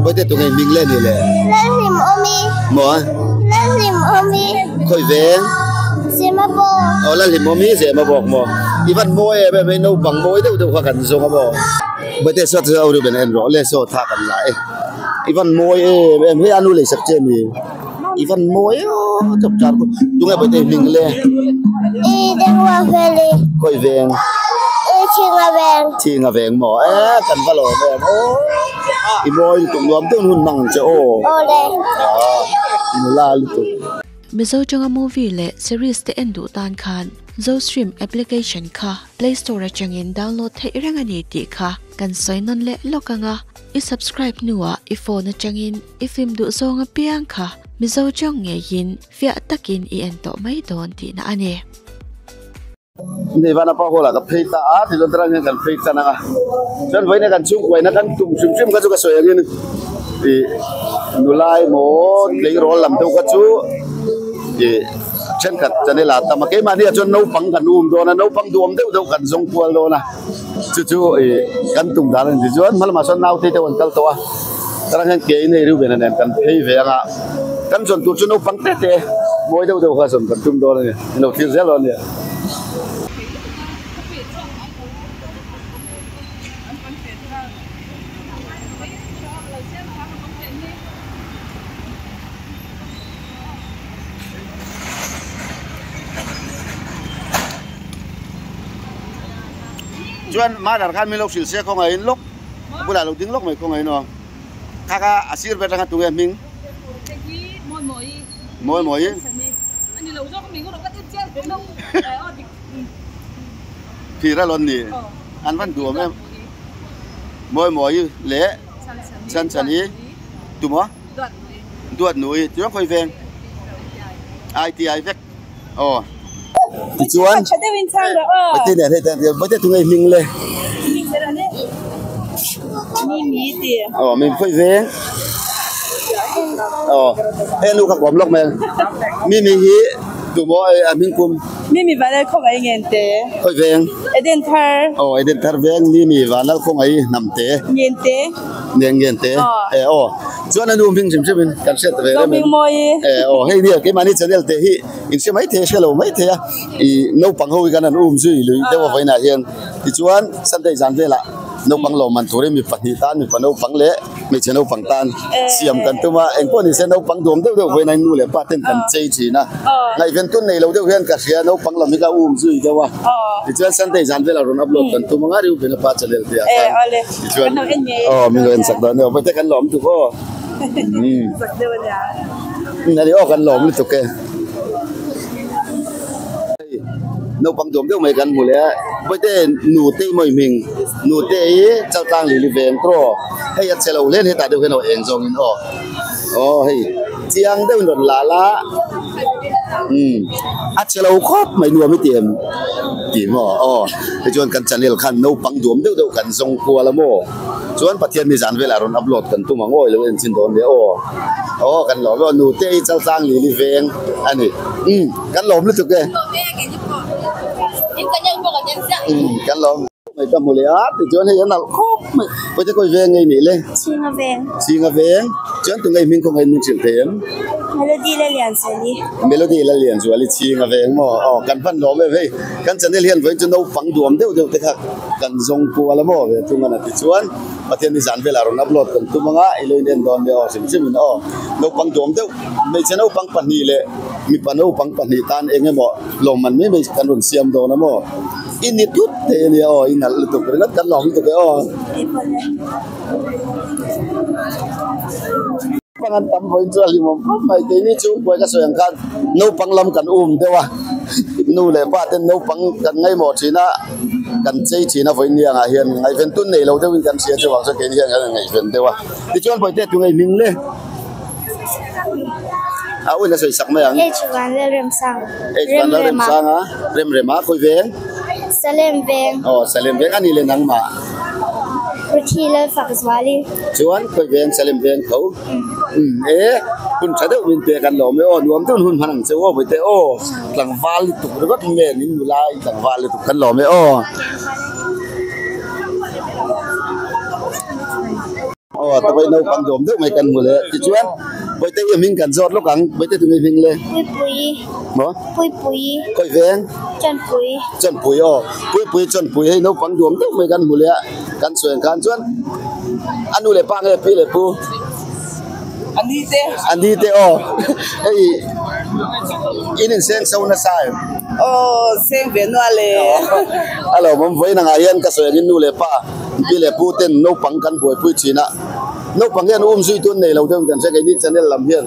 Bawihte tunge hming le ni le? Lalhlimawmi. Maw? Lalhlimawmi. Khawi veng? Zemabawk. Aw Lalhlimawmi Zemabawk maw? I van mawi em em hei naupang mawi deuh deuh kha kan zawng a maw? Bawihte saw chu au reuh ben en rawh le saw thla kan la e. I van mawi em em hei a nu leisak che mi? I van mawi aw chawp char chu tunge bawihte hming le? I dengwa veli. Khawi veng? I thinga veng. Thinga veng maw? E kan va lawm em aw. I mawi lutuk nuam deuh hun hmang ang che aw. Awle. Aa nula lutuk. Mizo tanga movie leh series te en duh tan khan Zostream application kha Play Store atangin download theih reng a ni tih kha kan sawi nawn leh lawk ang a. I subscribe hnuah i phone atangin i film duh zawng apiang kha Mizo tawng ngeiin fiah takin i en tawh mai dawn tihna a ni. Ni vana pa hall ah ka phei ta a tichuan tarang hian kan phei tan ang a chuan vawiin kan chhungkuaina kan tum hrim hrim kha chu ka sawi angin ih nula emaw tleirawl lam deuh kha chu ih thenkhat channel ah tam a keimahni ah chuan naupang kan um dawn a naupang duhawm deuh deuh kan zawng kual dawn a chu chu ih kan tum dan a ni tichuan hma lamah sawn naute te an kal tawh a tarang hian ke in hei riu ven a nen kan phei ve ang a kan zawn tur chu naupang te te mawi deuh deuh kha zawn kan tum dawn a ni. Lo thlir zel dawn nia. Chuan mother khan min lo hrilh se khawngaih in lawk a bulah lo ding lawk mai khawngaih in aw kha kha a sir ber atanga tunge hming mawi mawi. Thir a lawn ni an van duh awm em mawi mawi leh chhan chhan hi tumaw duat nui chuan khawi veng ITI vek aw tichuan Bawihte nen hei Bawihte tunge hming le aw min khawi veng aw hei nu kha kawm lawk mai mimi hi tumaw a hming kum mimi vanlal khawngaih ngen te khawi veng Eden thar aw Eden thar veng mimi vanlal khawngaih hnam te ngen te ngen ngen te e aw chuan a nu hming hrim hrim in kan hriat ve rem hming mawi e aw hei nia keimahni channel te hi in hre mai thei a hre lo mai thei a ih naupang ho hi kan han um zui lui deuh a vawiinah hian tichuan Sunday zan velah naupang lawmman turin mi pahnih tan mipa naupang leh hmeichhe naupang tan siam kan tum a engpawh ni se naupang duam deuh deuh vawiin a nu leh pa ten kan chei thin a ngaihven tun nei lo deuh hian ka hria naupang lam hi ka um zui deuh a tichuan Sunday zan velah rawn upload kan tum ang a Reuben a pa channel te ah khan tichuan aw min lo en sak dawn nia vawiin te kan lawm tuk aw ani aw kan lawm lutuk e. Naupang duam deuh mai kan hmu leh a Bawihte nute mawi hming nute hi chaltlang lili veng tawh hei a che lo hle hetah deuh hian aw eng zawngin aw aw hei chiang deuhin rawn la la umm a che lo khawp mai nuam i ti em ti maw aw tichuan kan channel khan naupang duam deuh deuh kan zawng kual a maw chuan Pathian ni zan velah rawn upload kan tum ang aw ilo en chin dawn nia aw aw kan lawm e aw nute hi chaltlang lili veng a ni umm. Kan lawm lutuk e. Kan lawm mai ka hmu leh a tichuan hei a nalh khawp mai pawite kawi veng ngei nih le. Chhinga veng. Chhinga veng chuan tunge hming khaw ngei min hrilh thei em? Melody Lallianzuali. Melody Lallianzuali Chhinga veng maw aw kan hman lawm em hei kan channel hian vawiin chu naupang duam deuh deuh te kha kan zawng kual a maw ve thung a na tichuan Pathian ni zan velah rawn upload kan tum anga ilo in en dawn nia aw hrim hrim in aw naupang duam deuh hmeichhe naupang pahnih leh Mipa naupang pahnih tan eng emaw lawmman mai mai kan rawn siam dawn a maw? I ni tut thei a nia aw, i nalh lutuk ringawt kan lawm lutuk e aw. Naupang an tam vawiin chu a hlimawm khawp mai, keini chu buai ka sawi ang khan naupang lam kan um deuh a, nu leh pa ten naupang kan ngaihmawh thin a, kan chei thin a vawiin ni angah hian ngaihven tun nei lo deuhin kan hria chuvang chuan keini hian kan ngaihven deuh a, tichuan Bawihte tunge hming le? A ui na sawi sak mai ang. H van lal rem sang. H van lal rem sang a. Rem rem a khawi veng? Salem veng. Aw Salem veng ani le nangmah. Ruthi lal fak zuali. Chuan khawi veng Salem veng tho. Um e hun tha deuh min pek an lawm e aw nuam deuh hun hman ang che aw bawihte aw tlangval lutuk ringawt men in nula in tlangval lutuk kan lawm e aw. Aw tawei naupang duam deuh mai kan hmu leh tichuan Bawihte i hming kan zawt lawk ang Bawihte tunge i hming le? Puipuii. Maw? Puipuii. Khawi veng? Chawnpui. Chawnpui aw Puipuii Chawnpui hei naupang duam deuh mai kan hmu leh a kan sawi ang khan chuan a nu leh pa nge pi leh pu? A ni te. A ni te aw hei in inseng so nasa em? Aw seng ve nual e. A lawmawm vawiin angah hian ka sawi angin nu leh pa pi leh pu ten naupang kan buaipui thin a, naupang hian um zui tun nei lo deuhin kan hria keini channel lam hian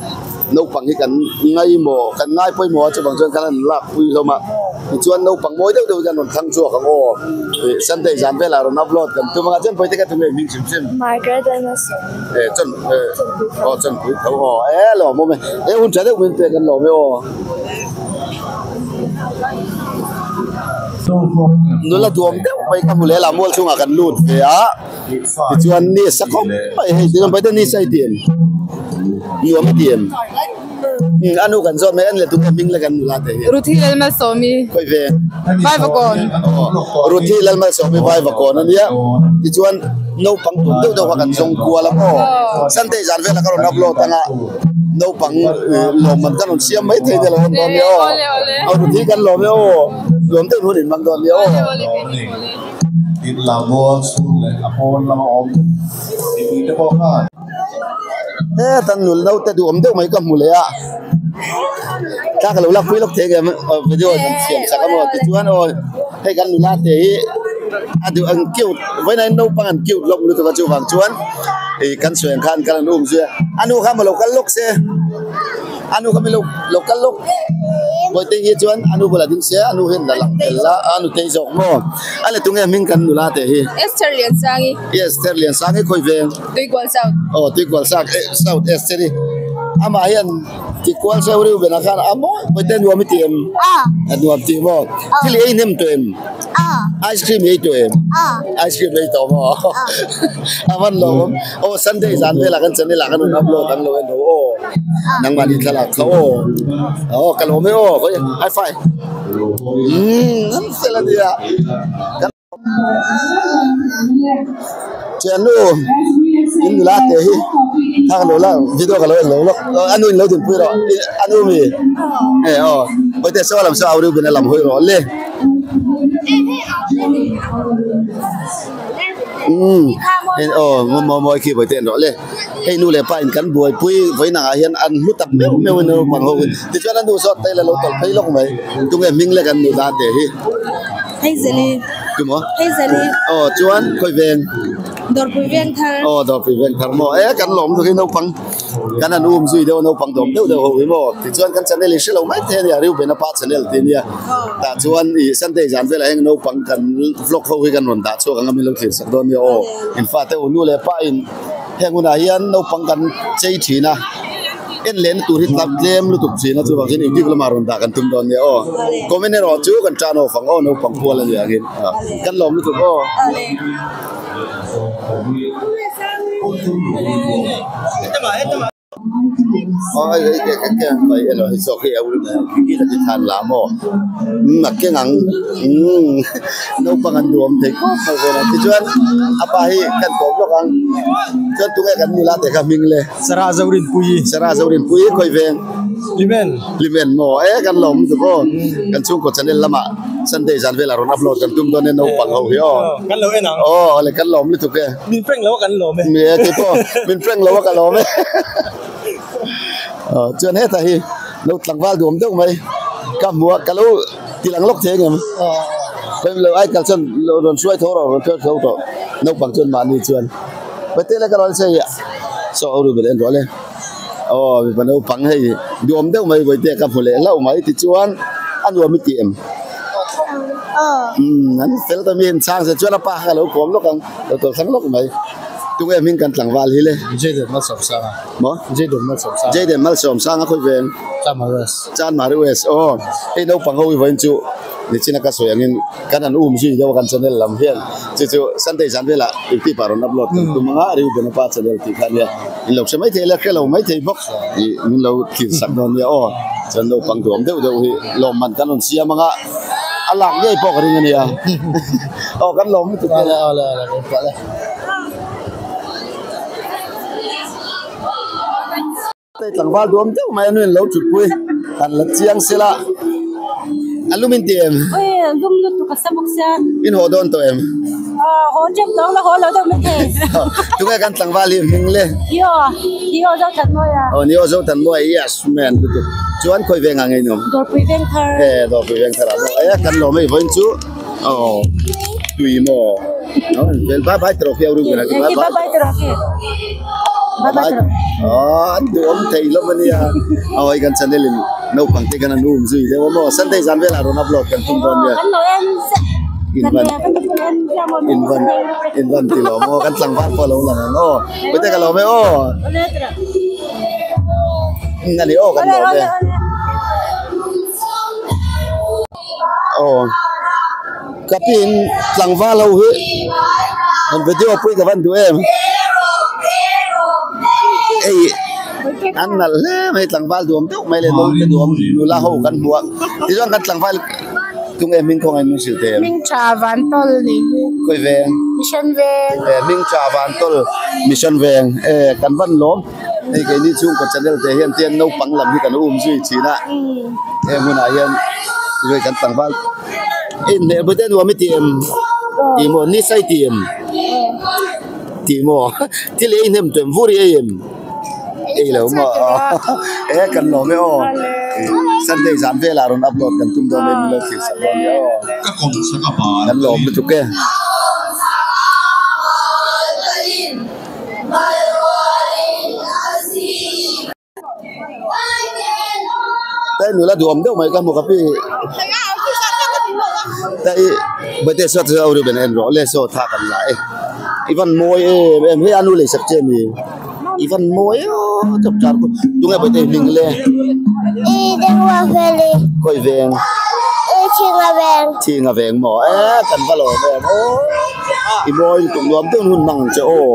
naupang hi kan ngaimawh kan ngai pawimawh a chuvang chuan kan han lak pui hlawm a tichuan naupang mawi deuh deuh hi kan rawn thlang chhuak ang aw ih Sunday zan velah rawn upload kan tum anga chuan pawite ka tum nge hming hrim hrim. Margaret Lalmalsawm. Eh chuan eh aw chuan pui tho aw eh lawmawm e eh hun tha deuh min pek an lawm e aw. Nula duam deuh mai ka hmu leh a mual chhungah kan lut ve a tichuan ni a sa khawp mai hei ti lampai te ni sa i ti em nuam a ti em a nu kan zawt mai a ni le tunge hming le kan nula te hi Ruthi Lalmalsawmi khawi ve Vaivakawn Ruthi Lalmalsawmi Vaivakawn a nia tichuan naupang tum deuh deuh kha kan zawng kual a maw Sunday zan velah ka rawn upload anga. Naupang lawmman kan rawn siam mai thei te lo awm dawn nia aw. Aw ruthi kan lawm e aw. Nuam deuh hun in hmang dawn nia aw. Heta nul naute duhawm deuh mai ka hmu leh a. Thla ka lo lak pui lawk thei ang em video kan siam sak a maw tichuan aw hei kan nula te hi a duh ang cute vawiin ah hian naupang an cute lawk lutuk a chuvang chuan. Ih kan sawi ang khan kan an um zui a a nu kha maw lo kal lawk se a nu kha mi lo lo kal lawk bawihte hi chuan a nu bulah ding se a nu hian la lang tel la a nu tei zawk maw a le tunge hming kan nula teh hi Esther Liansangi Esther Liansangi khawi veng Tuikual South aw Tuikual South South Esther hi amah hian Tikual seu riu benah khan a mawi bawihte nuam i ti em a nuam tih maw thil i ei hnem tawh em ice cream i ei tawh em ice cream ei tawh maw a van lo awm aw sunday zan velah kan channel ah kan rawn upload ang lo en ho aw nangmahni thlalak kha aw aw ka lawm e aw high five umm an fel a nia. Thiannu in nula te hi thla ka lo la video ka lo en lo lawk a nu in lo dinpui rawh a nu mi e aw hawite saw lam saw au riu bin a lam hawi rawh le umm aw maw mawi khi hawite en rawh le hei nu leh pa in kan buaipui vawiin angah hian an hlu tak meuh meuh in naupang ho hi tichuan a nu zawt te la lo tawlh phei lawk mai tunge hming lek an nula te hi. Haizeli. Tumaw? Haizeli. Aw chuan khawi veng? Dawrpui veng thar. Aw dawrpui veng thar maw? E kan lawm tuk hi naupang kan han um zui deuh a naupang dawm deuh deuh ho hi maw? Tichuan kan channel hi hrelo mai thei a nia Reuben-a pa channel tih a nia. Tah chuan ih Sunday zan velah hian naupang kan vlog ho hi kan rawn dah chhuak ang a min lo thlir sak dawn nia aw. In fate u nu leh pa in heng hunah hian naupang kan chei thin a. En lehna tur hi tlak tlem lutuk thin a chuvang chuan youtube lamah rawn dah kan tum dawn nia aw comment erawh chu kan tan off ang aw naupang pual a nih angin kan lawm lutuk aw. Naupang an duhawm thei khawp mai vel a tichuan a pa hi kan kawm lawk ang chuan tunge kan nula te kha hming le. Sarah Zorinpuii. Sarah Zorinpuii khawi veng? Hlimen. Hlimen maw? E kan lawm lutuk aw. Kan chhungkaw channel lamah Sunday zan velah rawn upload kan tum dawn e naupang ho hi aw. Kan lo en ang. Aw awle kan lawm lutuk e. Min prank lo a kan lawm e. Ni e keipawh min prank lo a ka lawm e. Aw chuan hetah hi lo tlangval duam deuh mai ka hmu a ka lo ti lang lawk thei ang em? Lo ai kal chuan rawn hruai tho rawh rawn hruai tho tawh naupang chuan mahni chuan. Pate la ka rawn sawi a saw ho ru bel en rawh le aw mipa naupang hei duhawm deuh mai vawite ka hmu leh hlauh mai tichuan a nuam i tih em umm an fel ta mi in chhang se chuan a pa kha ka lo kawm lawk ang lo tawlh thlang lawk mai tunge hming kan tlangval hi le Jaden Malsawmsanga maw Jaden Malsawmsanga Jaden Malsawmsanga khawi veng Chanmari West Chanmari West aw hei naupang ho hi vawiin chu nichina ka sawi angin Kan han um zui deuh a kan channel lam hian chu chu Sunday zan velah youtube ah rawn upload kan tum anga Reuben-a pa channel tih kha ania in lo hre maithei la hre lo maithei bawk ih min lo thlir sak dawn nia aw chuan naupang duam deuh deuh hi lawmman kan rawn siam anga a lak ngei pawh ka ring ania aw kan lawm lutuk e. Hei tlangval duam deuh mai a nuin lo thutpui han la chiang sela a lum in ti em? Ui lum lutuk a sa bawk sia. In haw dawn tawh em? Aw haw tep tawh ang la haw lo deuh mai thei. Tunge kan tlangval hi hming le? Nio, Nio Zothanmawia. Aw Nio Zothanmawia yes man lutuk. Chuan khawi veng ah ngei nuam? Dawrpui Vengthar. E Dawrpui Vengthar ah maw e kan lawm hei vawiin chu aw tui maw vel bye bye trawk hi a ru ber a bye bye trawk hi bye bye trawk aw an duhawm thei hlawm a nia aw hei kan channel in naupang te khan an um zui deuh a maw Sunday zan velah rawn upload kan tum dawn nia kan lo en in van in van in van ti lo maw kan tlangval pawh a lo lang ang aw pawite ka lawm e aw a ni aw kan lawm e aw ka pin tlangval ho hi han video pui ka van duh em hei an nalh hle mai tlangval duam deuh mai leh naute duam nula ho kan hmu a tichuan kan tlangval tunge hming khawngaih min hrilh thei em hming tha van tawl ni khawi veng mission veng e hming tha van tawl mission veng e kan van lawm hei keini chhungkaw channel te hian tian naupang lam hi kan um zui thin a heng hunah hian zui kan tlangval inhmel pawh te nuam i ti em tih maw ni sai ti em tih maw thil ei hnem tawh em vur i ei em ei lo maw e kan lawm e aw Sunday zan velah rawn upload kan tum dawn e min lo thlir sak dawn nia aw kan lawm lutuk e. Tai nula duhawm deuh mai ka hmu ka pi tai bate saw chu aw ben en rawh le saw tha kan la e i van mawi em em hei anu lei sak che mi i van mawi aw chawp char chu tunge bate hming le khawi veng thinga veng maw e kan va lawm em aw i mawi lutuk nuam deuh hun hmang ang che aw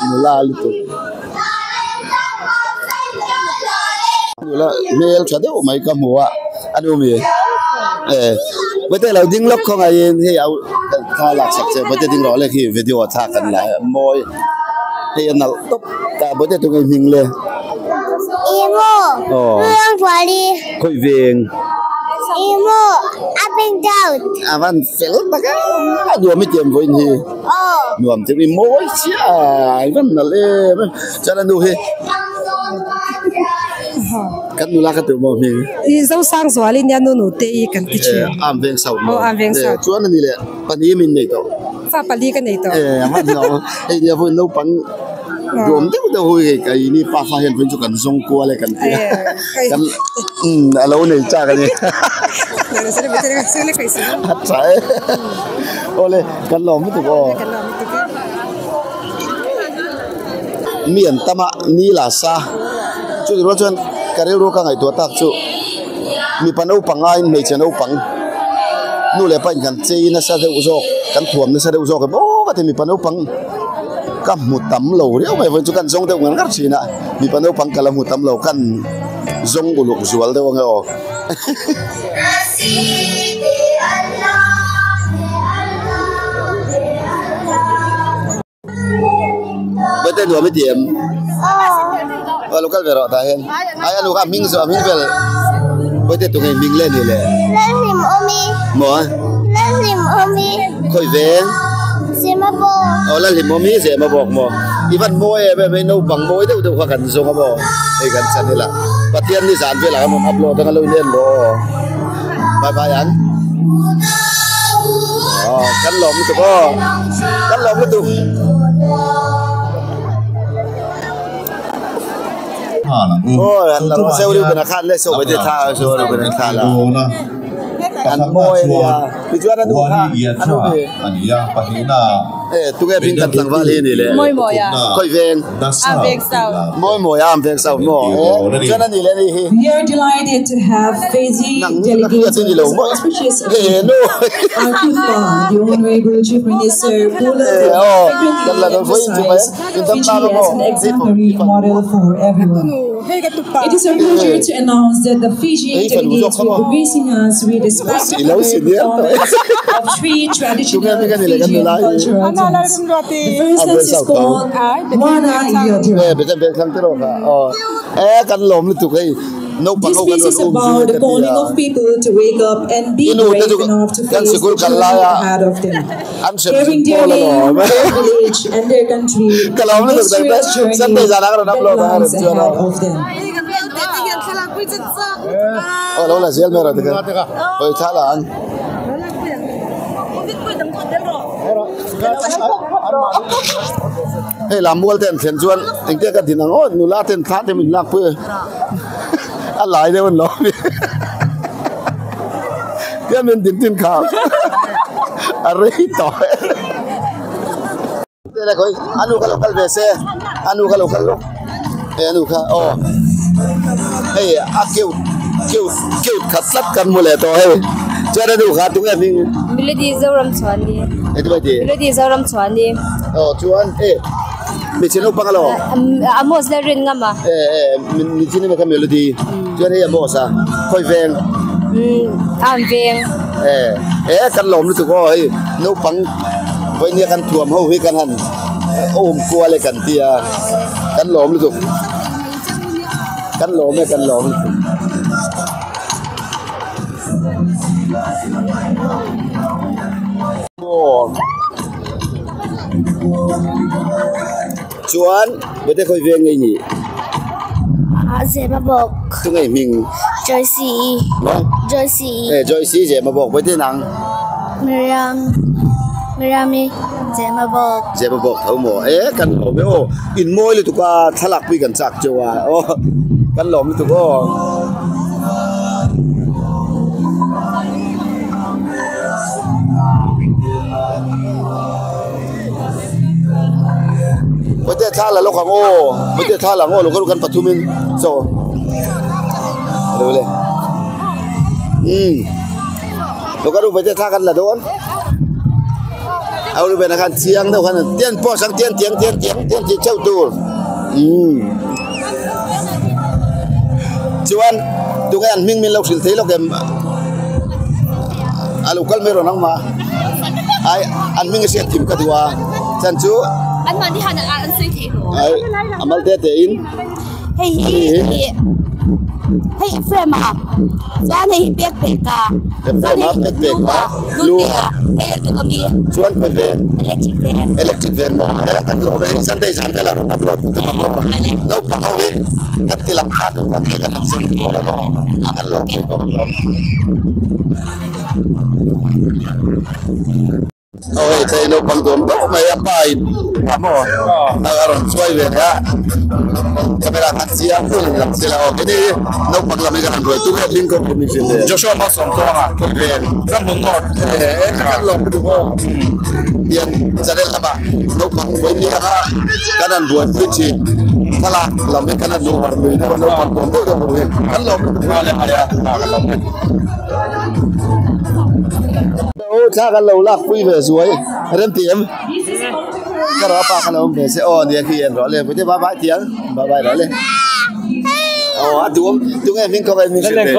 nula lutuk. Nula hmel tha deuh mai ka hmu a a nu mi e bawihte lo ding lawk khawngaihin hei au thla lak sak che bawihte ding rawh le khi video a thlak kan la mawi hei a nalh tawp ta bawihte tunge hming le aw khawi veng a van fel tak a nuam i tiam vawiin hi. Nuam chu i mawi chiah i van nalh em em chuan a nu hi kan nula kha tur maw hming I Zosang zual in nia nu nu te i kan ti thin am veng south maw am veng south chuan a ni leh pahnih min nei tawh fa pali ka nei tawh e a hman lo hei nia vawiin naupang duam deuh deuh hui hei kei ni pa fa hian vawiin chu kan zawng kual e kan ti a kan a lo nei chak a ni a tha e awle kan lawm lutuk aw mi an tam a ni la sa chutih rual chuan ka rilru ka ngaihtuah tak chu mipa naupang aiin hmeichhe naupang nu leh pa in kan chei nasa deuh zawk kan thuam nasa deuh zawk em aw ka ti mipa naupang ka hmu tam lo riau mai vawiin chu kan zawng deuh ngar ngar thin a mipa naupang ka la hmu tam lo kan zawng uluk zual deuh ange aw. Birthday nuam i ti em? Aw lo kal ve rawh tah hian. Ai anu kha a hming zawh a hming vel birthday tunge hming le ni le? Lalhlimawmi. Maw a? Lalhlimawmi. Khawi veng? Zemabawk. Aw Lalhlimawmi Zemabawk maw? I van mawi em em hei naupang mawi deuh deuh kha kan zawng a maw? Hei kan channel ah Pathian ni zan velah khan rawn upload anga lo in en rawh aw. Bye bye ang. Aw kan lawm lutuk aw. Kan lawm lutuk. Aw han la rawh seu riu bena khan le so bete tha so riu bena tha la. An mawi ania. Tichuan a nu kha a nu hi. E tunge hming kan tlangval hi a ni le. Mawi mawi a. Khawi veng. Am veng south. Mawi mawi a am veng south maw. E chuan a ni le a ni hi. We are delighted to have Fiji Nang ni ka hriat delegate hi ni lo maw. auspicious E nu. Our Kufa, the Honorable Chief Minister Pula E aw kan la frequently dawn vawiin chu mai emphasized in dam Fiji ta as maw. an exemplary model for everyone. It is a pleasure to announce that the Fiji delegates will be gracing us with a spectacular performance of three traditional Fijian cultural dance. The first dance is called Wana Yodra. This piece is about the calling of people to wake up and be brave enough to face the journey ahead of them. Carrying their name, their village, and their country, the mysterious journey that lies ahead of them. Hei lam mual ten thlen chuan engtia ka din ang aw nula ten thla te min lak pui a lai deuh an lo mi tia min din tin kha a rei tawh e le khawi anu kha lo kal ve se anu kha lo kal lawk hei anu kha aw hei a keu keu keu khat tlat kan hmu leh tawh hei chuan anu kha tunge hming Melody Zoram chuan ni engti mai ti Melody Zoram chuan ni aw chuan e hmeichhe naupang alo Amos le rin ngam a e e mi chin emaw kha Melody chuan hei Amos a khawi veng an veng e e kan lawm lutuk aw hei naupang vawinia kan thuam ho hi kan han awm kual e kan ti a kan lawm lutuk kan lawm e kan lawm lutuk. Chuan bete khawi veng ngei ni? Ah Zema bawk. Chu ngei hming? Joyce. Joyce. Eh Joyce Zema bawk bete nang? Miriam Miriami Zema bawk. Zema bawk tho maw? Eh kan lawm e aw in mawi lutuk a thlalak pui kan chak cheu a aw kan lawm lutuk aw. Bawihte thla la lawk ang aw bawihte thla la ang aw lo kan pathum in chaw alo le umm lo kan bawihte thla kan la dawn a ru ben ah khan chiang deuh khan tian post ang tian tiang tian tiang tian tih theuh tur umm chuan tunge an hming min lo hrilh thei lawk em a lo kal mai rawn ang mah ai an hming a hriat thim ka duh a chan chu an mahni han an sawi thei lo ai a mal te te in hei hi hei frame a chuan hei hi pek pek a chuan hei pek pek a lu a hei electric ami chuan pe ven electric ven electric ven maw kan lawm e sunday zan vel a rawn upload tu te pawh naupang ho hi kan ti lang kha duh kan kan han zir tur a lawm kan lawm thei bawk alawm. Aw hei thei naupang dawm deuh mai a pa in a maw a rawn chuai ve leh a camera khan chiang deuh in lang sela aw keni hi naupang lam hi ka han ruai tum em hming kawng min hrilh le Joshua Malsawm Tluanga ven Ramhmun North e kan lawm lutuk aw tiang channel lamah naupang vawi anga kan han buaipui thin thlalak lam hi kan han duh har lui deuh a naupang dawm deuh deuh ho hi kan lawm lutuk Aw thla kan lo lak pui ve zuai rem ti em ka rawh pa kha lo awm ve se aw nia khi en rawh le pute bye bye tiang bye bye rawh le aw a duhawm tunge hming kawng hming hrilh ve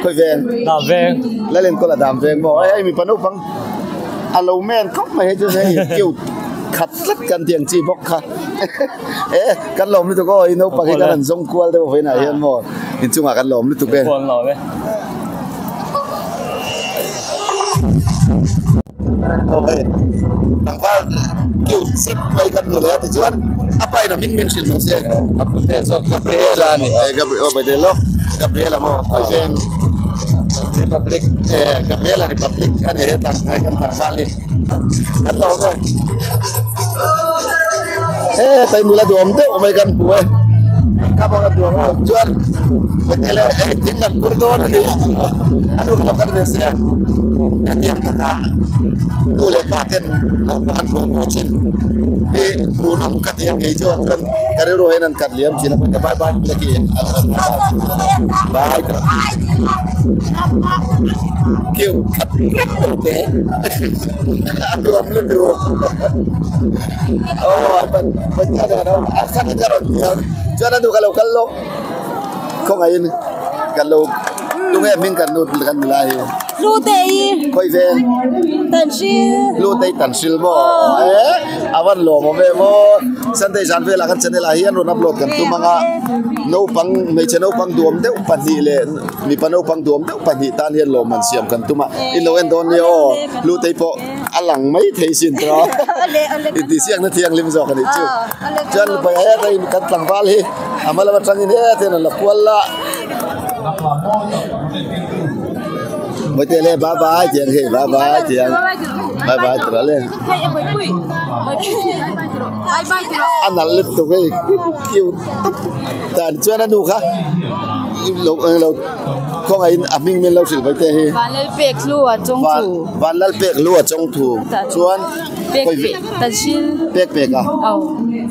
khawi veng dam veng Lalenkawla dam veng maw hei mipa naupang a lo men khawp mai hei chu hei cute khat tlat kan tih ang chi bawk kha e kan lawm lutuk aw hei naupang hi kan han zawng kual deuh vawiinah hian maw inchungah kan lawm lutuk e. Tlangval cute zet mai kan hmu leh a tichuan a pa in a hming min hrilh mai se Gabriela a ni e Gabriel aw Gabriel lawk Gabriela maw khawi veng Republic e Gabriela Republic a ni he tlang hmai kan tlangval hi kan lo awm e he tlai nula duhawm deuh mai kan hmu e ka bawk a duhawm a chuan hotele engtin kan kur dawn a ni a nu kha kan ve sia hetiang taka nu leh pa ten naupang an ruang haw thin hi hmuhnawm ka ti a kei chuan chuan ka rilru hian an kat liam thin a bye bye bye Kêu khat rep lo te a nuam lutuk aw a ban ban kha dan a a khat ka rawn ti a chuan a nu ka lo kal lawk. Khawngaihin kan lo tunge hming kan nu kan nula hi. Lutei. Khawi veng. Tanhril. Lutei Tanhril maw? Eh a van lawm awm em aw. Sunday zan velah kan channel ah hian rawn upload kan tum ang a. Naupang hmeichhe naupang duam deuh pahnih leh mipa naupang duam deuh pahnih tan hian lawmman siam kan tum a. In lo en dawn nia aw. Lutei pawh a lang mai thei sin tawh a. Intihsiakna thianghlim zawk a nih chu. Chuan Bawiha hetah kan tlangval hi a hma lam atangin hetah hian a la kual la. Bawihte le bye bye tiang hei bye bye tiang bye bye tira le a nalh lutuk hei cute tawp dan chuan a nu kha lo lo khawngaihin a hming min lo hrilh Bawihte hi Vanlalpek hlu a chawng thu Vanlalpek hlu a chawng thu chuan pek pek Tanhril pek pek a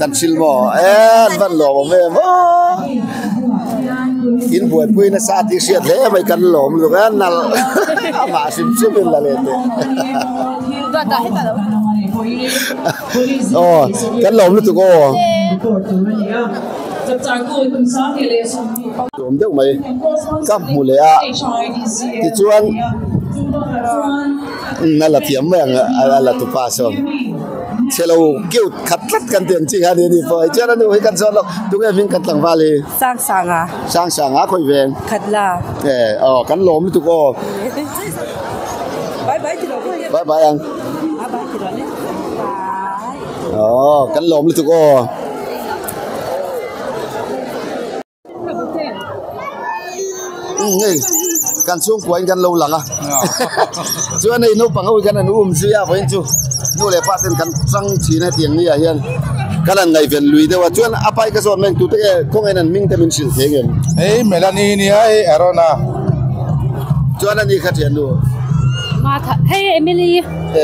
Tanhril maw e an van lawm awm em aw. In buaipui nasa tih hriat hle mai kan lawm lutuk a nalh amah hrim hrim in la let teh aw kan lawm lutuk aw awm deuh mai ka hmu leh a tichuan a la thiam mai ang a la tupa sawn. Chhe lo cute khat tlat kan tih ang chi kha a ni a ni pawh chuan a nu hi kan zawt lo tunge hming kan tlangval hi Sang Sanga Sang Sanga khawi veng khat la e aw kan lawm lutuk aw Bye bye ti lo Bye bye ang Bye bye ti lo le Aw kan lawm lutuk aw. Hei kan chhungkua in kan lo lang a chuan hei naupang ho hi kan han um zui a vawiin chu nu leh pa ten kan chang thin a hetiang ni ah hian kan han ngaihven lui deuh a chuan a pai ka zawt mai tute nge khawngaih in an hming te min hrilh thei ngem. Hei Melanie nia hei Aaron a. Chuan ani kha thiannu. Hei Emily.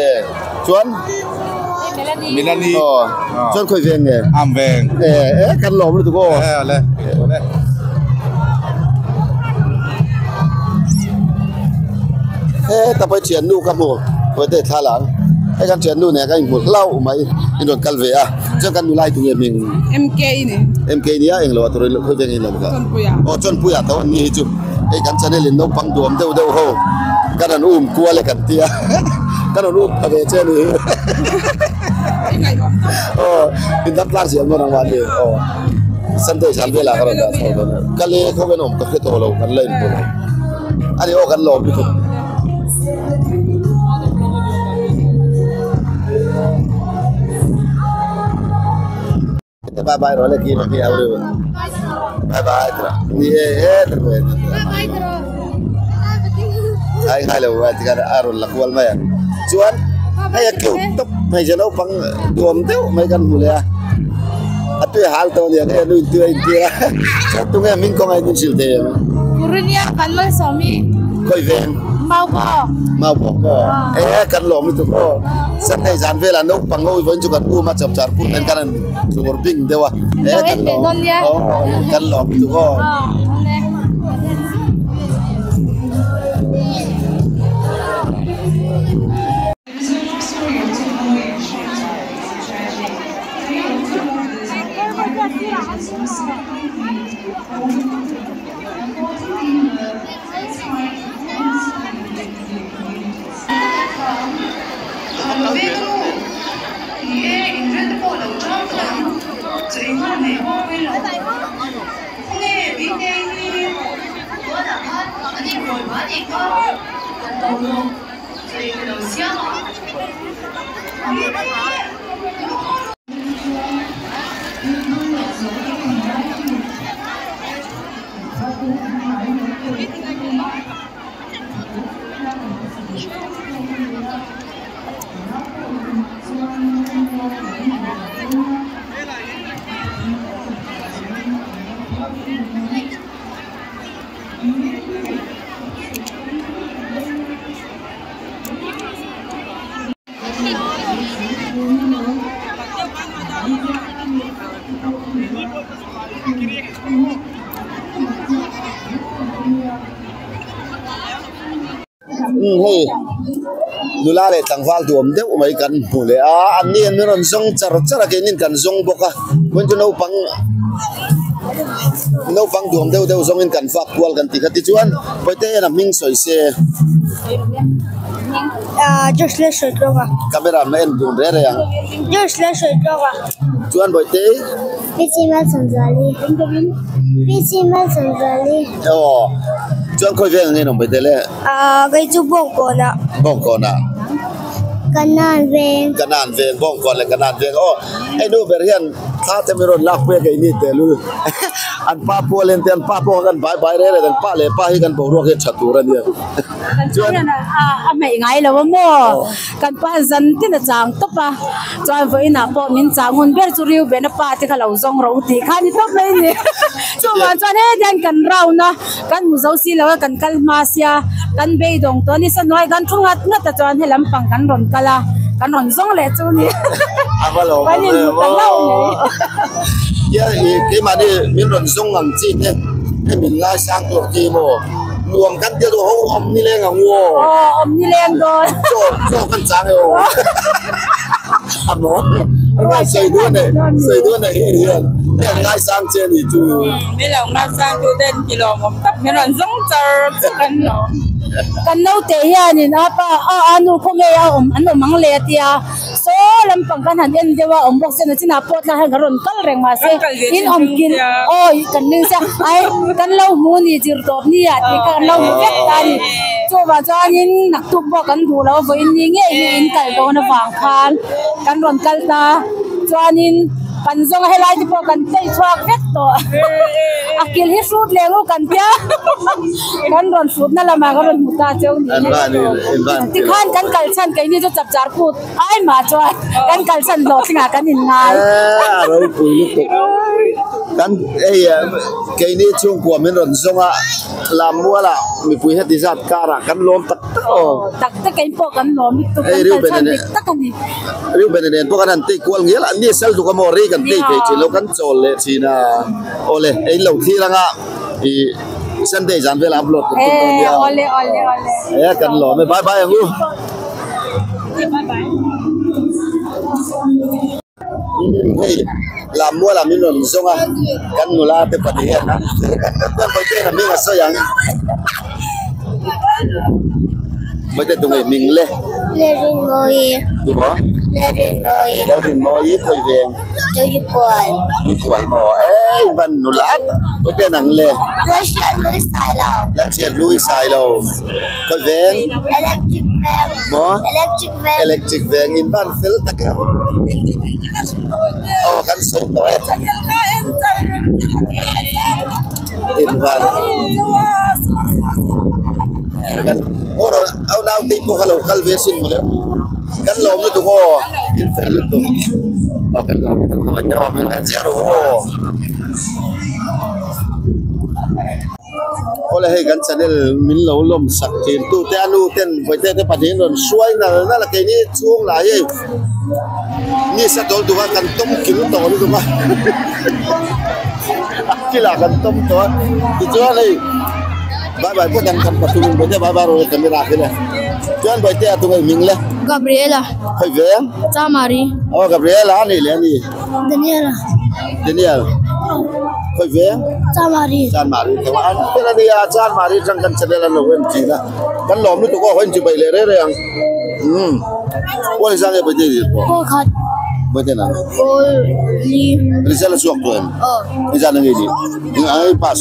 E chuan. Melanie. Aw chuan khawi veng nge? Am veng. E e kan lawm lutuk aw. E ale. Ale. He ta pawh thiannu ka hmu khawi te thla lang hei kan thiannu nen kan inhmu hlauh mai in rawn kal ve a chuan kan nulai tunge hming MK ni MK nia englo a tur khawi veng in lo ka Chawnpuia aw Chawnpuia tho an ni hi chu hei kan channel in naupang duam deuh deuh ho kan rawn um kual e kan tia kan rawn um pha ve che a ni hi aw in dam tlang zel maw nangmah ni aw Sunday zan velah ka rawn dah chho dawn a ka le khaw ven awm ka hre tawh lo kan la inhmu lo a ni aw kan lawm lutuk. Bye bye rawh le ki ki au riu bye bye tra ni e e tra ve ai ngai lo wa tikhan a rawn la kual mai ang chuan hei a keuh tawp hmeichhe naupang duam deuh mai kan hmu leh a a tui hal tawh aniang hei a nu in tui a intir a chuan tunge hming kawng a in inhrilh thei ang Purinia kan malsawmi khawi veng Maubawk Maubawk aw e kan lawm lutuk aw Sunday zan velah naupang ho vawiin chu kan um a chapchar put nen khan an tlur bing deuh a e kan lawm aw kan lawm lutuk aw. Umm hei nula leh tlangval duam deuh mai kan hmu leh a an ni an rawn zawng char char a keinin kan zawng bawk a chuan chu naupang. Naupang duam deuh deuh zawngin kan vak kual kan ti kha tichuan Bawihte hian a hming sawi se. George Lalhruaitluanga. Camera an en dun reh reh ang. George Lalhruaitluanga. Chuan Bawihte. PC Malsawmzuali. PC Malsawmzuali. Aw. Chuan khawi veng ang in awm Bawihte le? Kei chu Bawngkawnah. Bawngkawnah. Kanan veng. Kanan veng Bawngkawn leh Kanan veng aw. Hei nu ber hian thla te min rawn lak pui a keini telul an pa pual en te an pa pawh kha kan bai bai rel e kan pa leh pa hi kan boruak hi a tha tur a nia chuan a hmeih ngai lo a maw kan pa zan tin a chang tawp a chuan vawiinah pawh min chang hun ber chu Reuben a pa te kha lo zawng ro tih kha a ni tawp mai a ni chuvang chuan hetiang kan round a kan hmu zo si lo a kan kal hma sia kan beidawng tawh a ni sanuai kan thu ngat ngat a chuan he lampang kan rawn kal a kan rawn zawng leh chu ni kan in hmu ta hlauh mai. Kia i keimahni min rawn zawng ang chi te he min ngaisang tur chi maw nuam kan tia duh ho awm nileng ang u aw. Aw awm nileng dawn. Chaw chaw kan chang e aw. A maw a sawi duh a nei sawi duh a nei hei hian hei an ngaisang che a ni chu. Min lo ngaisang tu ten ki lawmawm tak min rawn zawng char char an lo. Kan naute hianin a pa a a nu khaw ngei a awm an awm ang le a tia saw lampang kan han en deuh a awm bawk sia chinah pawh tlai hian kan rawn kal reng mahse in awm kil awi kan ring sia ai kan lo hmu ni zir tawp ni ah tih kha kan lo hmu vek ta a ni. Chuvang chuanin naktuk pawh kan duh loh vawiin ni ngei hi in kal dawn avang khan kan rawn kal ta chuanin kan zawng a helai te pawh kan tei chhuak vek tawh a kil hi hrut leh ngu kan tia kan rawn hrutna lamah kan rawn hmu ta cheu ni tikhan kan kal chhan keini chu chapchar kut ai mah chuan kan kal chhan hlawhtlingah kan inngai. A ropui lutuk kan hei keini chhungkua min rawn zawng a. Lammuala mipui heti zat karah kan lawm tak tak aw. Tak tak in pawh kan lawm lutuk kan kal chhan dik tak a ni. Reuben nen pawh kan han tei kual ngial a, ni sal duk a maw rei kan tei thei thin lo kan chawl leh thin a. Awle ei lo thlir anga i Sunday zan velah upload kan tum dawn nia. Awle awle awle. E kan lawm e bye bye ang u. Bye bye. Hei Lammuala min rawn zawng a, kan nula te pahnih hian an chuan Bawihte a hming a sawi ang. Bawihte tunge hming le? Lalrinmawii. Tumaw? Lalrinmawii. Lalrinmawii khawi veng? Tuikual. Tuikual maw? Ei van nula Bawihte nang le? Lalhriat Louis Sailo. Lalhriat Louis Sailo. Khawi veng? Electric veng. Maw? Electric veng. Electric veng in van fel tak em. Aw kan sawi tawh e. In van. Kan aw au nau te pawh kha lo kal ve sin mawle. Kan lawm lutuk aw. In fel lutuk. Aw kan lawm lutuk aw. Min han ziah rawh aw. Awle hei kan channel min lo lawm sak thin tu te a nu ten Vawite te pahnih in rawn hruai nal nal a keini chhung lah hi hei ni sa dawl duh a kan tawm kim tawh lutuk a a kilah kan tawm tawh a tichuan hei bye bye pawh dang kan pathum in Vawite bye bye rawh le camera khi le chuan Vawite a tunge hming le Gabriela khawi veng Chamari aw Gabriela a nih leh a ni. Daniel Daniel Khoi veng Chanmari Chanmari tho an tel a nia Chanmari atang kan channel an lo en thin a kan lawm lutuk aw hawiin chibai leh reh reh ang umm pawl zang nge birthday ni pawh Pawl khat birthday na Pawl li result a chhuak tawh em aw nizan a nge ni eng ang nge pass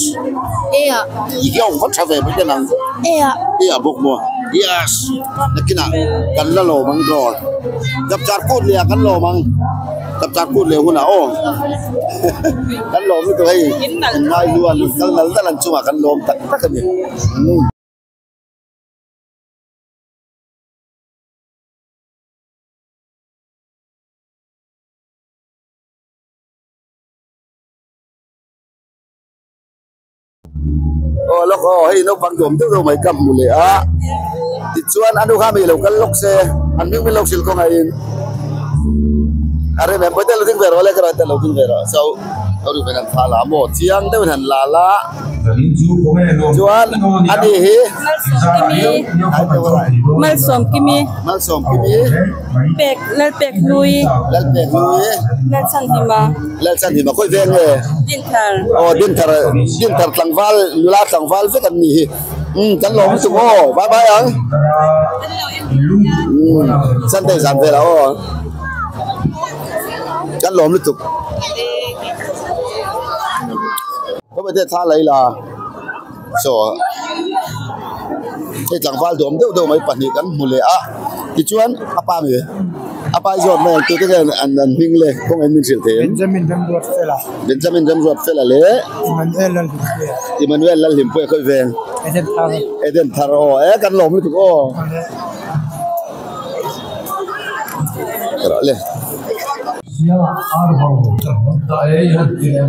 A ah I hian va tha ve birthday nang A ah A ah bawk maw yes nakinah kan la lawm ang dawr dapchar kut leh ah kan lawm ang. Chapchar kut leh hunah aw kan lawm lutuk hei in ngai luan kal nal nal an chungah kan lawm tak tak a ni. Aw lawk aw hei naupang duam deuh deuh mai ka hmu leh a tichuan a nu kha mi lo kal lawk se an hming min lo hrilh kawng aiin a rem em pawh te lo ding ve rawh le ka rawn te lo ding ve rawh so ho ri ven an thla la maw chiang deuhin han la la. Chuan ani hi Malsawmkimi. Malsawmkimi. Pek Lalpek Hlui. Lalpek Hlui. Lalchhanhima. Lalchhanhima khawi veng nge? Dinthar. Aw Dinthar Dinthar tlangval nula tlangval vek an ni hi. Umm kan lawm lutuk aw bye bye ang. Umm Sunday zan velah aw. Kan lawm lutuk. Khawi te thla lei la saw hei tlangval duam deuh deuh mai pahnih kan hmu leh a tichuan a pa mi a pa hi zawt mai ang tute hian an an hming le kawng en min hrilh thei em Benjamin Remruatfela Benjamin Remruatfela leh Emmanuel Lalhlimpuia Emmanuel Lalhlimpuia khawi veng Eden Thar Eden Thar aw e kan lawm lutuk aw. Le.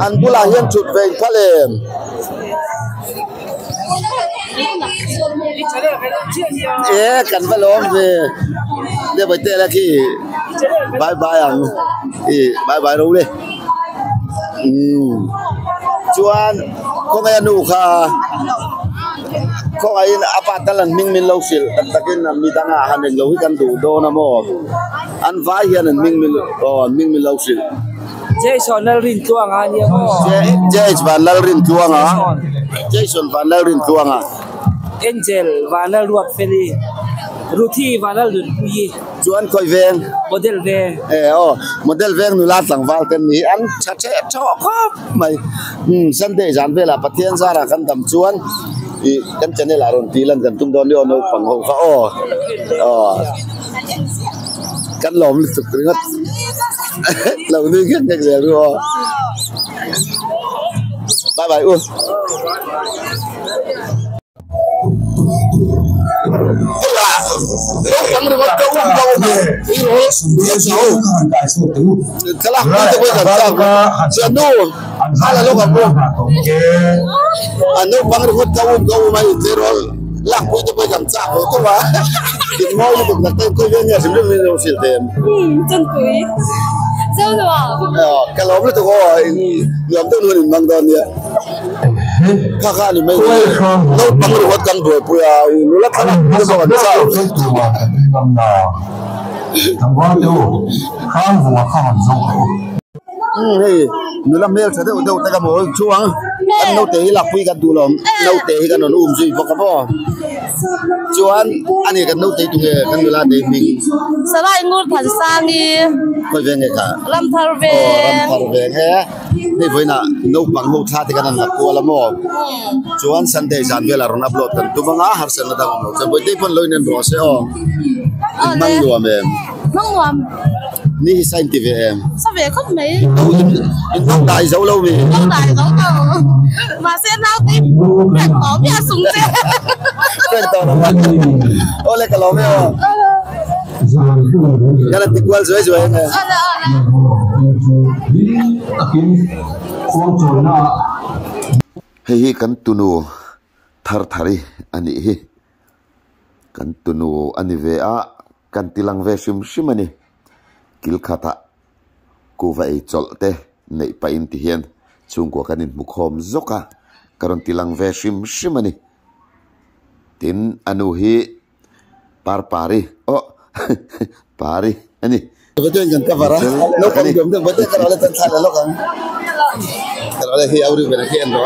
An bulah hian thut ve in phal em? E kan va lawm ve. Le vawi te la khi bye bye ang. I bye bye ro le. Umm chuan khawngaih a nu kha khawngaihin a pa tal an hming min lo hrilh tak takin mi dangah han englo hi kan duh dawn a maw an vai hian an hming min aw an hming min lo hrilh. Jason Lalrintluanga a nia maw? Jason Van Lalrintluanga Jason Van Lalrintluanga Angel Van Lalruatfeli Ruthi Van Laldunpuii Chuan khawi veng? Model veng. E aw model veng nula tlangval te ni an tha theh thawh khawp mai. Umm Sunday zan velah Pathian zarah kan dam chuan ih kan channel ah rawn tih lan kan tum dawn ni aw naupang ho kha aw aw kan lawm lutuk ringawt lo nui nghek nghek zel ru aw bye bye u. Kha kha ni mai naupang ringawt kan buaipui a nula thlalak te pawh an chau. Umm hei nula hmel tha deuh deuh te ka hmu chu ang kan naute hi lakpui kan duh lo naute hi kan rawn um zui bawk a maw chuan ani kan naute hi tunge kan nula te hming. Sarai ngur than sang i. Khawi veng nge kha? Ramthar veng. Aw ramthar veng e. Hei vawiinah naupang ho thla te khan an la kual a maw chuan Sunday zan velah rawn upload kan tum anga harsatna dang awm lo chuan vawi te pawn lo inen rawh se aw in hmang nuam em hmang nuam ni hi sa in ti ve em sa ve khawp mai in hmang dai zo lo mi hmang dai zo lo mahse nau te friend tawh miah sung che friend tawh lo aw le ka lawm e aw. Kan an ti kual zuai zuai ang e. Hei hi kan tunu thar thari a nih hi. Kan tunu a ni ve a, kan ti lang ve hrim hrim a ni. Kil khatah kuva ei chawlh te neih pahin ti hian chhungkua kan inhmukhawm zawk a, ka rawn ti lang ve hrim hrim a ni. Tin, a nu hi Parpari aw Pari a ni. Vate kan cover a naupang duam deuh vate ka rawh le chuan thla la lawk ang ka rawh le hei auri ber khi an rawh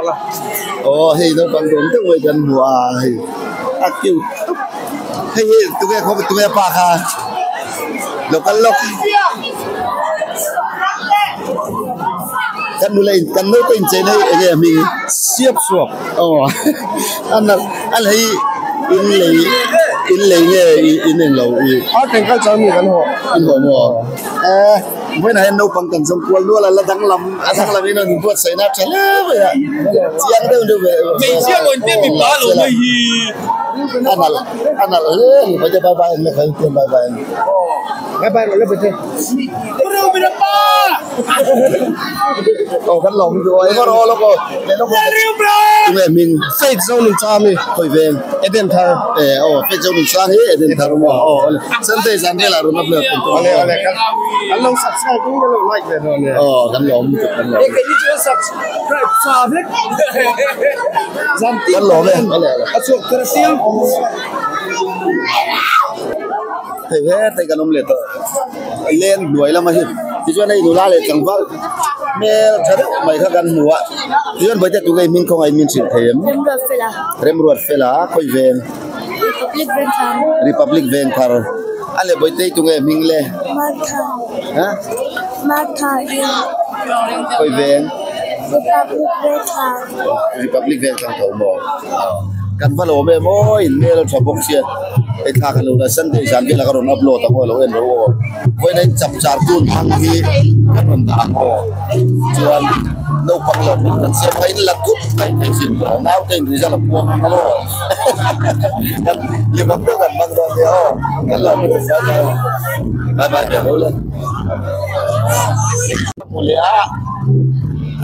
le aw hei naupang duam deuh mai kan hmu a hei a cute tawp hei hi tunge khaw tunge pa kha lo kal lawk kan nula in kan naute inchei na hi enge a hming siap suak aw a nalh a lei in lei in lei nge in eng lo i a tengkal chuan mi kan hawh in hawh maw eh vawiinah hian naupang kan zawng kual nual a la danglam a danglam in a rawn buatsaih na a tha hle mai a chiang deuh deuh ve Hmeichhia maw inpiak mipa lo mai hi a nalh a nalh hle a ni bye bye an la kha bye bye bye bye rawh le bye. Aw kan lawm duh a engawr aw lawk aw leh lawk aw tunge hming Faith zo nun chang ami khawi veng Eden thar e aw Faith zo nun chang hi Eden thar maw aw awle Sunday zan velah rawn upload tum tawh awle awle kan kan lo subscribe in kan lo like ve dawn e aw kan lawm lutuk kan lawm e keini chuan subscribe sa vek zan tin kan lawm e awle awle a chhuak thar apiang Hei hetah kan awm leh tawh leng hnuai lama hi tichuan hei nula leh tlangval hmel tha deuh mai kha kan hmu a tichuan bawihte tunge hming khawngaih min hrilh thei em Remruat Fela Remruat Fela khawi veng Republic Vengthar Republic Vengthar a leh bawihte tunge hming le Martha ha Martha khawi veng Republic Vengthar Republic Vengthar tho maw kan va lo awm em aw in hmel a tha bawk sia. Hei thla kan lo la Sunday zan velah ka rawn upload ang aw lo en rawh aw vawiin a in chap char tun hmang hi kan rawn dah ang aw chuan naupang lo hmang kan siam kha in la tut mai thei sin aw naute in result a puang ang aw kan limam deuh kan hmang dawn nia aw kan lo hmu fai mai ang bye bye ve lo le hmu leh a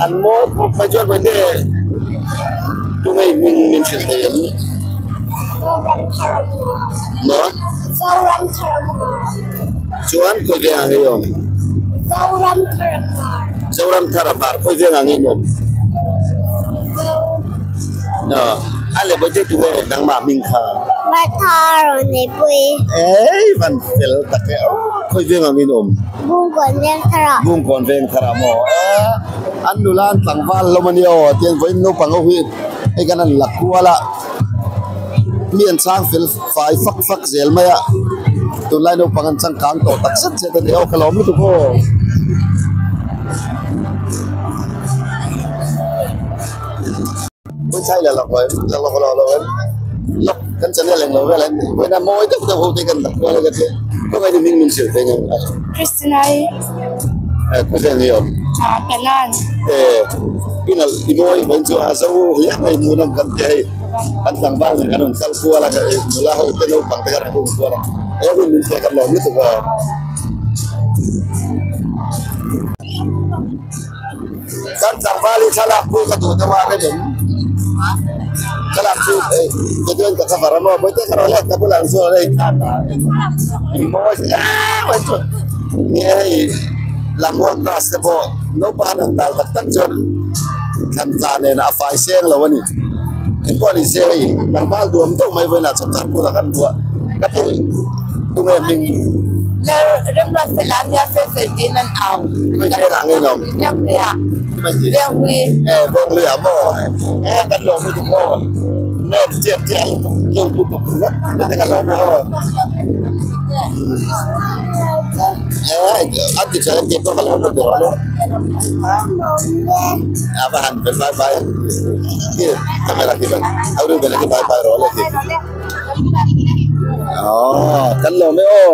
an mawi khawp mai chuan vawiin te tunge hming min hrilh thei em. Maw? Chuan khawi vengah nge i awm? Zoram thar a hmar khawi vengah nge i awm? A leh bawihte tu nge nangmah hming kha? Martha Rawnneipui. Ei van fel tak e aw khawi vengah nge i awm? Bungkawn veng tharah. Bungkawn veng tharah maw? An nula an tlangval hlawm a nia aw tiang vawiin naupang ho hi hei kan han la kual a. Mi an chang fel fai fak fak zel mai a tunlai naupang an changkang tawh tak zet zet a ni aw ka lawm lutuk aw. Pawisa la lawk la lawk lo lo lawk kan channel englo vel an vawiin a mawi deuh deuh ho te kan la kual a ka tia khawngaih in hming min hrilh thei ngei a. Christina-i. Eh khawvel ni awm. Ah Kanan. Eh inal i mawi vawiin chu a zo hle mai hmuhnawm kan ti hei. An tlangval nen kan rawn kal kual a, nula ho te naupang te kan rawn hung kual a, he hun min pek an lawm lutuk a. Kan tlangval hi thlalak pui ka duh deuh a rem em? Thlalak chu ei ka duan ka cover a maw bawihte ka rawn let ka bulah ang chu a rei mawi mai chu nge hei lammual class te pawh naupang an han dal tak tak chuan thlan tla nen a fai seng lo a ni. Engpawh ni se hei tlangval duam deuh mai vawiinah chawp char kut ah kan buah ka ti tunge hming Remruat fel a nia fel fel tiin an au. Khawi veng ah nge in awm? Venghluiah. Venghlui. Eh Venghlui ah maw eh kan lawm lutuk maw net chiat chiah lutuk cute lutuk ringawt te kan lawm maw eh a ti tha em tih pawh ka lo hmu tawh lo. A va han fel bai bai khi camera khi ban a ru bela khi bai bai rawh le khi aw kan lawm e aw.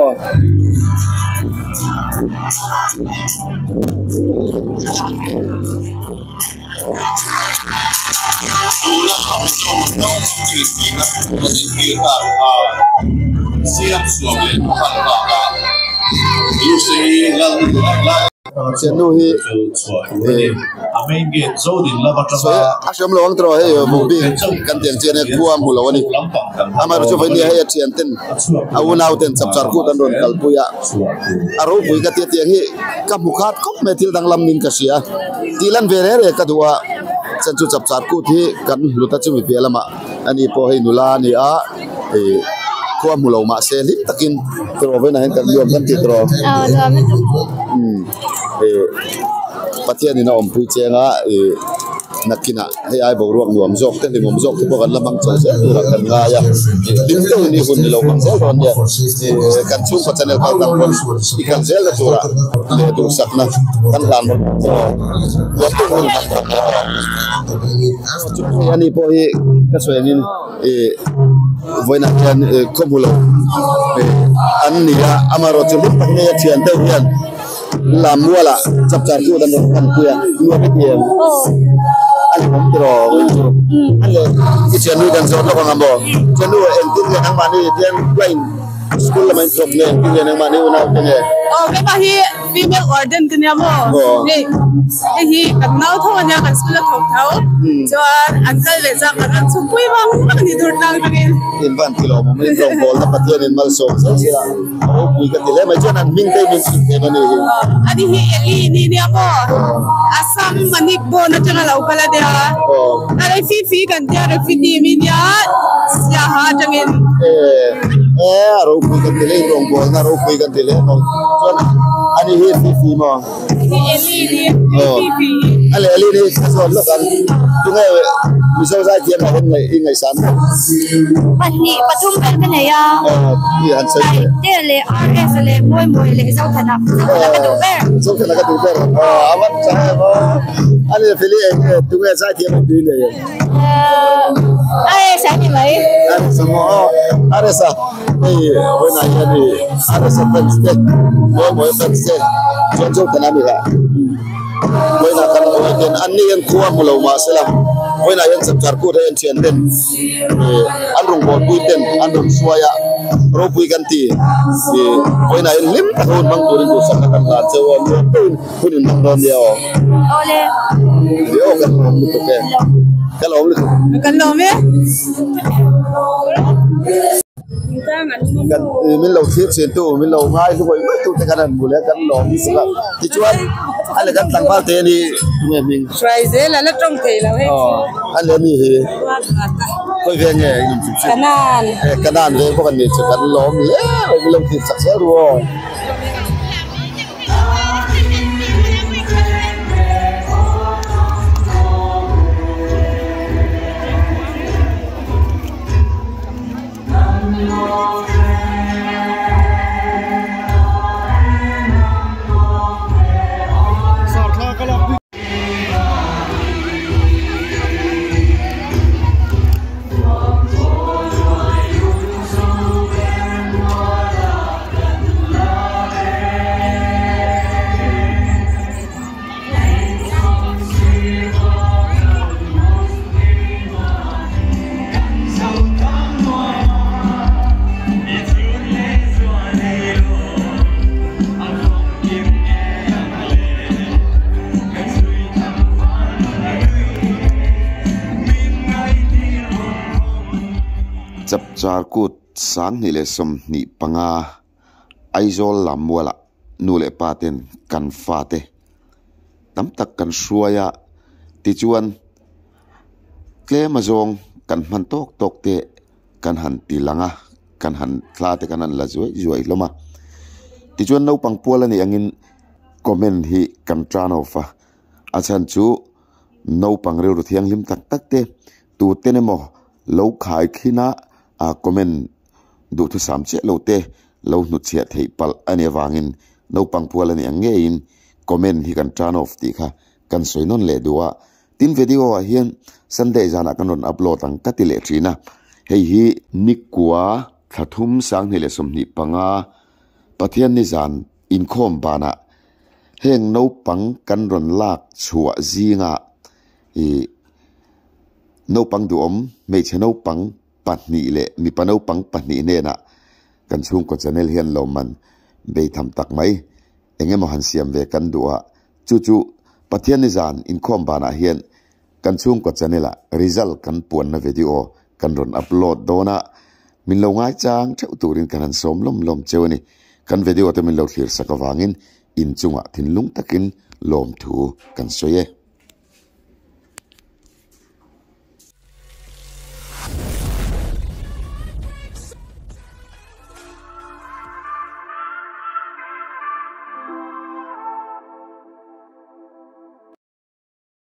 Thiannu hi sawi a hriam lo ang tawh hei vohbik kan tih ang chian e khua a hmu lo a ni amaherawhchu vawinia hei a thian ten a unau ten chapchar kut an rawn kalpui a a ropui ka tia tiang hi ka hmu khat khawp mai thil danglam nin ka hria tih lan ve reng reng ka duh a chuan chu chapchar kut hi kan hlut a chumi piah lamah ani pawh hei nula a ni a ih khua hmu lo mahse hlim takin tawh vawiinah hian kan nuam kan ti tawh umm ih Pathianin a awmpui cheng a ih nakinah hei ai boruak nuam zawk te hlimawm zawk te pawh kan la hmang chho zel turah kan ngai a hlim deuhin i hun ni lo hmang zel dawn nia ih kan chhungkaw channel kal tak pawn i kal zel na turah leh duhsakna kan hlan rawh nuam deuh hun hmang rawh aw ani pawh hi ka sawi angin ih vawiinah hian ih khaw hmu lo ih an ni a amaherawhchu hlim tak mai a thian deuh hian. Lam mualah chapchar chu an rawn hman pui a, nuam i ti em? A lawm tiraw vawiin chu? A leh i thiannu dan zawt lawk ang a maw? Thiannu engtin nge nangmahni tian plain school lama in thawk nge engtin nge nangmahni unau te nge? Aw keimah hi. Female warden ka nia maw? Hei hei hi kan nau tho ania kan school a thawk tho chuan an kal leh chak kan rawn chhukpui vang vang a ni tur tlang tangin. In van ti lawm awm in rawngbawlna Pathianin malsawm zel zel a ropui ka ti hle mai chuan an hming te hi min chhun em a ni hi. Ani hi Eli ni nia maw? Assam Manikbawn atanga lo kal a nia. A rei fi fi kan tia refugee mi nia Siaha atangin. E a ropui kan ti hle in rawngbawlna ropui kan ti hle mai chuan ani hi fi fi maw? Hi Eli ni fi fi. Ale Eli ni ka zawn lawk ang tunge Mizo zai thiam ah hian i ngaihsan ber? Pahnih pathum vel ka nei a. I han sawi hle. Taite leh RS leh Mawimawi leh Zothana Zothana ka duh ber. Zothana ka duh ber. A van tha em aw. Ani Feli eng nge tunge zai thiam ang tui nei em? RS a ni mai. RS a maw aw RS a hei vawiinah hian i RS a fans te Mawimawi fans te chuan Zothana a ni kha. Vawiinah kan awih ten an ni hian khua hmu lo mah sela vawiinah hian chapchar kut hei an thian ten ih an rawngbawlpui ten an rawn hruai a ropui kan ti ih vawiinah hian hlim tak a hun hmang turin duhsakna kan hlan cheu a nuam deuhin hun in hmang dawn nia aw. Awle. Ih aw kan lawm lutuk e ka lawm lutuk. Kan lawm e. Kan min lo thlir chin tu min lo ngai hluai mai tu te khan an hmu leh a kan lawm lutuk a tichuan a leh kan tlangval te ni tunge hming Hruai zel a la tawng thei lo hei aw a leh mi hi khawi ve nge in chim chim Kanan e Kanan ve bawk an ni chu kan lawm hle mai min lo thlir chak zel ru aw. Chapchar kut 20 leh 25 Aizawl lam mualah nu leh pa ten kan fate tam tak kan hruai a tichuan tlem azawng kan hman tawk tawk te kan han ti lang a kan han thla te kan han la zuai zuai hlawm a tichuan naupang pual a nih angin comment hi kan turn off a a chhan chu naupang rilru thianghlim tak tak te tuten emaw lo khai khin a ah comment duhthusam chiah lo te lo hnutchhiah theih palh a nih avangin naupang pual a nih ang ngeiin comment hi kan turn off tih kha kan sawi nawn leh duh a. Tin video ah hian Sunday zanah kan rawn upload ang ka ti leh thin a, hei hi Nikua thla thum 2025 Pathian nizan inkhawm banah heng naupang kan rawn lak chhuah zingah ih naupang duhawm hmeichhe naupang pahnih leh mipa naupang pahnih hnenah kan chhungkaw channel hian lawmman bei tham tak mai eng emaw han siam ve kan duh a, chu chu Pathian nizan inkhawm banah hian kan chhungkaw channel ah result kan puanna video kan rawn upload dawn a, min lo ngaichang theuh turin kan han sawm lawm lawm cheu a ni. Kan video te min lo thlir sak avangin inchungah thinlung takin lawmthu kan sawi e.